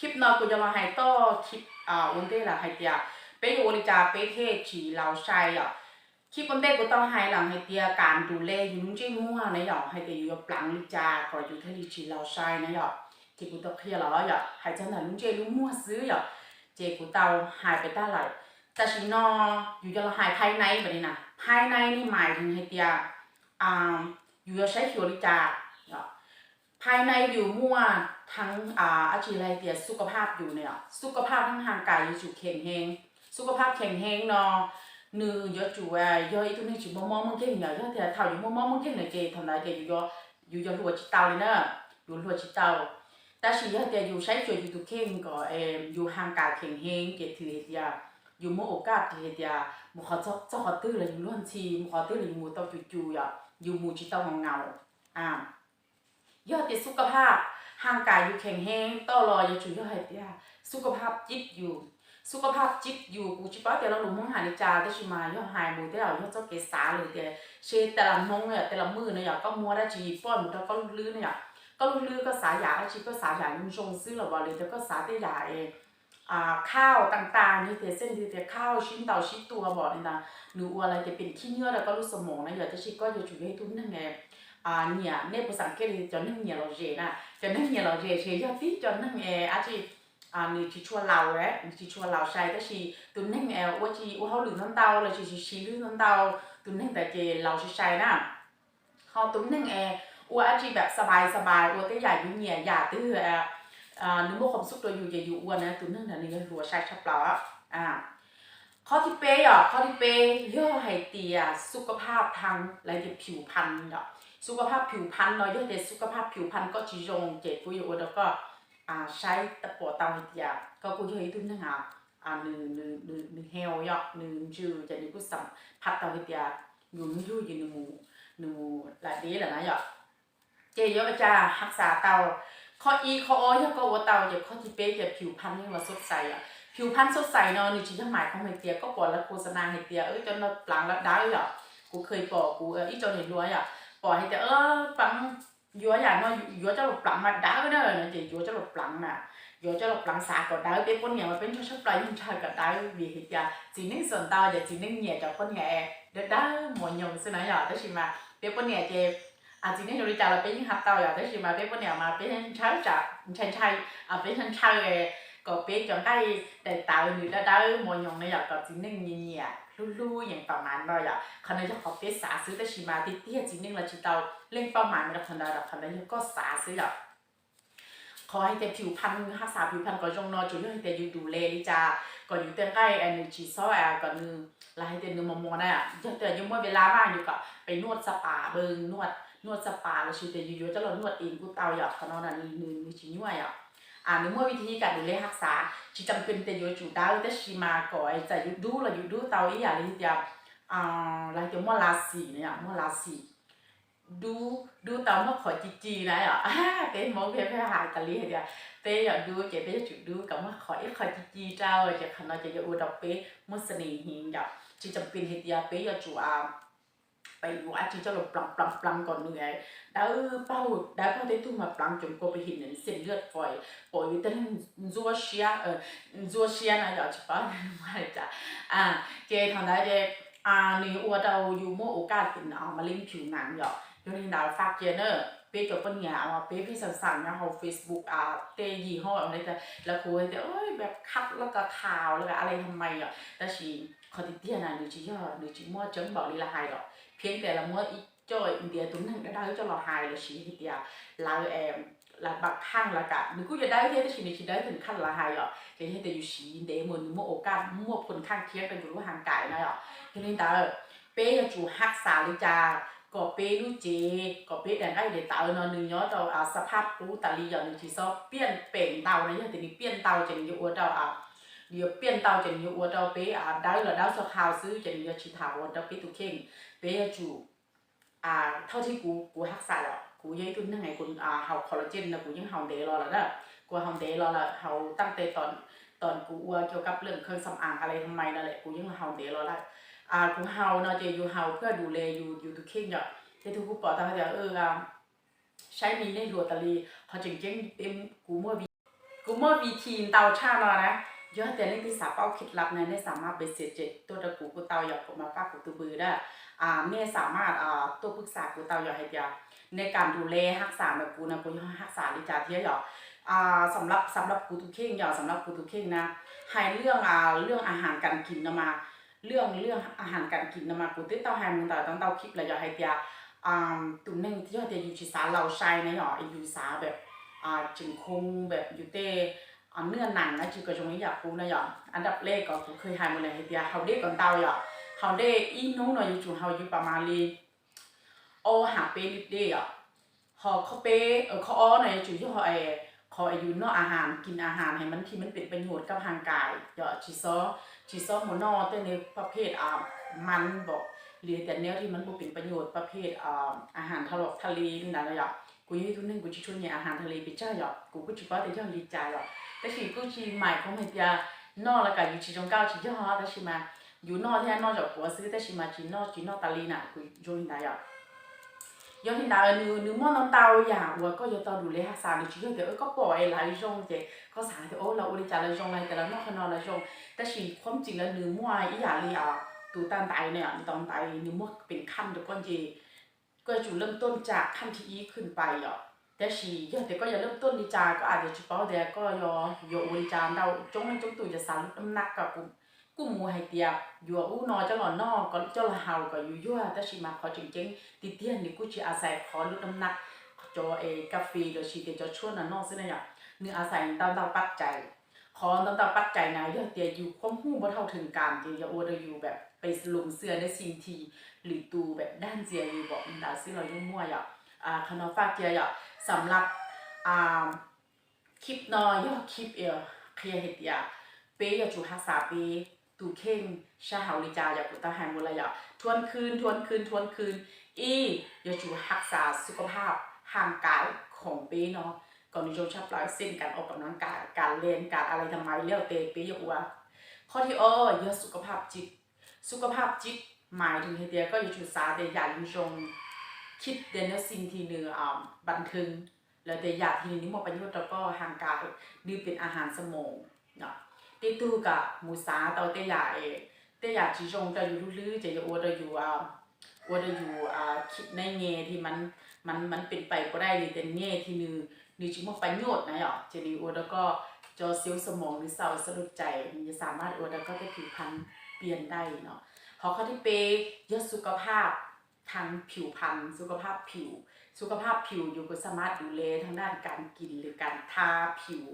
Khib no kuv yuav los hais toj khib ua ntej lawm hais tias peb yuav ua li cas peb thiaj tsis laus sai yom. Khib ua ntej kuv tau hais lawm hais tias kam nrus le yus lub ntsej muag na yom, hais tias yus yuav pleev li cas kom yus thiaj li tsis laus sai na yom. Ces kuv tau qhia los yom, hais txog ntawm lub ntsej lub muag xwb yom, ces kuv tau hais pem tag lawm. Tam sim no yus yuav los hais phai nai npam li na, phai nai ni mais hais tias yus yuav saib xyuas li cas. Phai nai yus muaj theeb dab tsi hais tias xub ka phaj yus na, xub ka phaj theeb haj kas yuav tsum kheem heev. Xub ka phaj kheem heev no nws yuav tsum yog ib tug neeg tsis muaj mob muaj nkeeg yom, yog tias thaum yus muaj mob muaj nkeeg na ces thaum ntawd ces yus yuav hluas tsis tau li na, yus hluas tsis tau. Tab sis yog tias yus saib xyuas yus tus kheej kom yus haj kas kheem heev ces thwm hais tias yus muaj ua kaj hais tias mus qhov txog qhov twg los yus luag ntxhi, mus qhov twg los yus mus tau cus cus yom, yus mus tsis tau ngaus ngaus. Yog tias xub ka phaj haj kas yus kheem heev toj los yuav tsum yog hais tias xub ka phaj cib yus. Xub ka phaj cib yus kuv tsis paub tias lo lus Hmoob hais li cas tab sis mas yog hais mus tej zaum yog txoj kev xav lawm tias seb tej laus Hmoob tej laus Hmoob no yog koj muaj dab tsi poj mus rau koj lub hlwb no yom, koj lub hlwb koj xav yam dab tsi koj xav yam zoo zoo xwb los vam li tias koj xav tej yam khauj tas tas li tias xij li tias khauj sib ntaus sib tua npaum li ntawd nws ua li tias pem khib nyiab rau koj lub xab moos na yom. Tab sis koj yuav tsum yog ib tug neeg nyiam, nej puas xav kiag li cov neeg nyiam lom zem na, cov neeg nyiam lom zem ces yog tib cov neeg dab tsi nws tsis tshua laus, nws tsis tshua laus sai tab sis tus neeg ua tsis ua hauj lwm ntau ntau los sis siv hlwb ntau ntau, tus neeg ntawd ces laus sai sai na. Ho tus neeg es ua dab tsi pab xab pais xab pais ua tej yam yus nyiam yam twg nws muaj qhov xub rau yus ces yus ua na tus neeg ntawd nws yog hluas sai tshaj plaws. Qhov thib peb yom, qhov thib peb yog hais tias xub ka phaj thab lawv tias phiu phaj yom. Xub ka phaj phiu phaj no yog tias xub ka phaj phiu phaj koj tsis zoo ces kuj yuav ua rau koj saib pom tau hais tias koj kuj yog ib tug neeg nws heo yom, nws ntsws ces nws kuj xam phaj tau hais tias yus hnub yug yus nws mus lam deb lawm na yom. Ces yuav ua cas haj xav tau. Qhov ib qhov ob yog koj ua tau ces qhov thib peb ces phiu phaj yeej los xub xais yom. Phiu phaj xub xais no nws tsis yog mais qhov hais tias koj pom lawv khos xa nas hais tias cov no pleev los dawb yom. Kuv kheev pom kuv ib co niam hluas yom, pom hais tias pleev, yuav yam no yuav coj los pleev mas dawb na no ces yuav coj los pleev na, yuav coj los pleev xav kom dawb. Peb poj niam mas peb ntshaw tshaj plaws yeej ntshaw kom dawb vim hais tias txiv neej xam ntau ces txiv neej nyiam cov poj niam dawb dawb mos nyoos xwb na yom. Tab sis mas peb poj niam ces txiv neej zoo li cas los peb yeej haj tau yom, tab sis mas peb poj niam mas peb ntshaw, ntshai ntshai, peb ntshaw ntshaw kom peb cov nqaij daim tawv nws dawb dawb mos nyoos na yom, kom txiv neej nyiam nyiam hlub hlub yeej pab mas no yom. Qhov no yog qhov peb xav xwb tab sis mas tiag tiag txiv neej los tsis tau leej pab mas no, qhov ntawd qhov ntawd yog koj xav xwb yom. Qhov hais tias phiu phaj, haj xav phiu phaj kom zoo no tsuas yog hais tias yus dus le li cas kom yus tej nqaij nws tsis xob kom nws, los hais tias nws mos mos na, yog tias yus muaj vis las mas yus kom pes nuaj xa pas, pes nuaj, nuaj xa pas los sis tias yus yuav coj los nuaj tis kuj tau yom. Qhov no nws tsis nyuaj yom. Nws muaj vib thib kam dus le haj xav, tsis tas pes tias yuav tsum dawb tab sis mas kom txawm yus dub los yus dub tau ib yam li tias, los hais tias muaj las xim na yom, muaj las xim, dub, dub tau muaj qhov ci ci na yom. Peb Hmoob peb hais tas li hais tias peb yog dub ces peb yuav tsum dub kom muaj qhov ib qho ci ci rau ces qhov no ces yuav ua rau peb muaj xa nes heev yom. Tsis tas pes hais tias peb yuav tsum pes yuav dab tsi coj los pleev pleev pleev kom nws dawb paug, dawb paug tej tug mas pleev coob kua pes him nws xim lwj pom, pom yus tej neeg ntxuab siab, ntxuab siab na yom, tsis paub li cas. Ces thaum ntawd ces nws yuav ua rau yus muaj ua kaj mas li phiu nas yom. Yog li ntawd faj kiag na, peb cov poj niam peb pheej xeem xeem nyob hauv Facebook tej yim hauv lawv kuj hais tias khab loj ko thaum lawv a li tha mais yom, tab sis qhov tiag tiag na nws tsis yog, nws tsis muaj tseeb npaum li lawv hais lawm, phiab tias lawv muab ib co ntiav tus neeg dawb dawb coj los hais los sis hais tias lawv, lawv pab khaj lawv kam, nws kuj yuav dawb thiab tab sis nws tsis dawb tus khaj lawv hais yom. Ces yog tias yus siv ntev mus nws muaj ua kaj muaj phoo khaj thiab rau yus lub haj kas na yom. Yog li ntawd peb yuav tsum haj xav li cas kom peb lub cev, kom peb daim nqaij daim tawv no nws nyob rau xa phaj qub tas li yom, nws tsis xob piaj pem ntau na. Yog tias nws piaj ntau ces nws yuav ua rau, nws yuav piaj ntau ces nws yuav ua rau peb dawb los dawb txog qhau xwb ces nws yuav tsis tham ua rau peb tus kheej. Peb yuav tsum, thaum thib kuv, kuv haj xav yom, kuv yog ib tug neeg kuv haus collagen no kuv yeej haus ntev los lawm na. Kuv haus ntev los lawm, haus tag tes tom kuv ua cov kab plees kheej xam as a li tha mais no lawm kuv yeej haus ntev los lawm. Kuv haus no ces yus haus pab dus le yus, yus tus kheej yom. Tej tug kuj pom tau tias saib me neeg hluas tas li, qhov tseem ceeb kuv muaj vib Kuv muaj vim thim ntau tshaj no na, yog tias leej twg xav paub khib lab na nej xam maj pes xes ces tuaj rau kuv kuj tau yom, kuv mam pab kuv tus pw da. Nej xam maj tuaj pwb xav kuv tau yom hais tias nej kam du le haj xam ntawm kuv na, kuv yog haj xam li cas thiab yom. Xam lab, xam lab kuv tus kheej yom, xam lab kuv tus kheej na, hais lwj, lwj a has kas kis no mas, lwj, lwj a has kas kis no mas kuv twb tau hais mus ntawm ntau khib lawm yom hais tias tus neeg yog tias yus tsis xav laus sai na yom, yus xav pab tseem khoo pab yus tej naj nas na tsis kom zoo ib yam kuv na yom. An dab lej kom kuv khwv hais mus lawm hais tias haus dej kom ntau yom, haus dej ib hnub no yuav tsum haus yus pab mam li ob has peb lij dej yom. Ho qhov peb, qhov ob no yuav tsum yog qhov yus noj a has, kis a has heev mas thiaj mam pem pab nyuam kab has kais yom, tsis xob mus noj tej niag pab phem mas npaum li tias neb thiaj mam pem pab nyuam pab phem a has thaj lom thaj li li ntawd no yom. Kuv yog ib tug neeg kuv tsis tshua nyiam a has thaj li pes tsawg yom, kuv kuj tsis paub tias yog li cas yom, tab sis kuj tsis maim khoom hais tias noj los kam yus tsis zoo nkauj tsis yog, tab sis mas yus noj thiab noj zaum puav xwb, tab sis mas tsis noj tsis noj tas li na, kuv zoo li ntawd yom. Yog li ntawd nws muaj ntau ntau yam uas koj yuav tau du le haj xam, nws tsis yog tias koj pom es lawv zoo ces koj xav tias o lawv ua li cas lawv zoo, lawv tias lawv noj qhov no lawv zoo, tab sis qhuab txim lawv nws muaj ib yam li tus tag ntaiv na yom, tus tag ntaiv nws muaj pes khaj rau koj nce, koj yuav tsum laj tuaj tsam khaj thib ib khwj pais yom. Tab sis yog tias koj yuav laj tuaj li cas koj a tias tsis paub tias koj yuav ua li cas ntau, coob leej coob tus yuav xav lub dab naj kom kuv kuj mus hais tias yuav ub no coj los noj, coj los haus kom yus yuag, tab sis mas qhov tseem ceeb tiag tiag nws kuj tsis a xais qhov lub dab naj, cov kas fes los sis tias cov tshuaj no noj xwb na yom, nws a xais ntau ntau pab cai. Qhov ntau ntau pab cai na yog tias yus qhuab huj npau dhau theem kas ces yuav ua rau yus pab pes loo xwb na, xi nthi lwm tus pab dag ntxias yus npaum ntawd xwb los yeej muaj yom. Qhov no faj cia yom, xam lab khib no yog khib qhia hais tias peb yuav tsum haj xam peb tus kheej sab hauv li cas yom, kuv tau hais mus lawm yom, thuab khwb thuab khwb thuab khwb. Ib, yuav tsum haj xam xu ka phaj has kas khoom peb no kom nws zoo tshaj plaws, xeem kas o kom nab kas kas len kas a li tha mais liaj tes peb yuav ua. Qhov thib ob yog xu ka phaj cib, xu ka phaj cib mais rau hais tias koj yuav tsum xav tias yam zoo zoo, khib tias nws xi nthi nws npam thwv, lawv tias yam thi nws muaj pab nyuaj rau koj has kas, nws pem a has xa moos. Tej tug kam mus xav tau tej yam, tej yam tsis zoo rau yus lub hlwb ces yuav ua rau yus, ua rau yus khib neej nge thi, mas pem pais puas dai li tias nge thi nws, nws tsis muaj pab nyuaj na yom, ces nws ua rau koj cov xib xa moos nws xaus xab lub cai, nws yuav xam maj ua rau koj tej phiv phav piam dai no. Ho qhov thib peb yog xu ka phaj thaj phiv phav, xu ka phaj phiv, xu ka phaj phiv yus kuj xam maj du le thaj daj kas kis lwm kas thab phiv,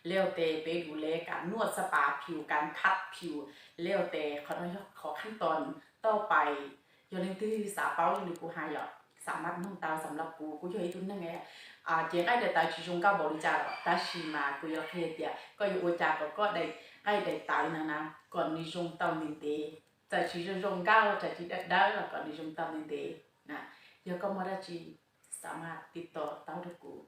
liaj tes peb du le kas nuaj xa pas phiv, kas khab phiv, liaj tes qhov no yog qhov khab toos tau pais. Yog leej twg xav paub li kuv hais yom, xam maj mloog tau, xam lab kuv kuj yog ib tug neeg ces nqaij daim tawv tsis zoo nkauj npaum li cas los tab sis mas kuv yuav qhia tias koj yuav ua cas kom koj daim nqaij daim tawv no na kom nws zoo tau ntev ntev, txawm tsis zoo zoo nkauj txawm tsis dawb dawb los kom nws zoo tau ntev ntev na. Yog koj muaj dab tsi xam maj tiv tauj tau rau kuv.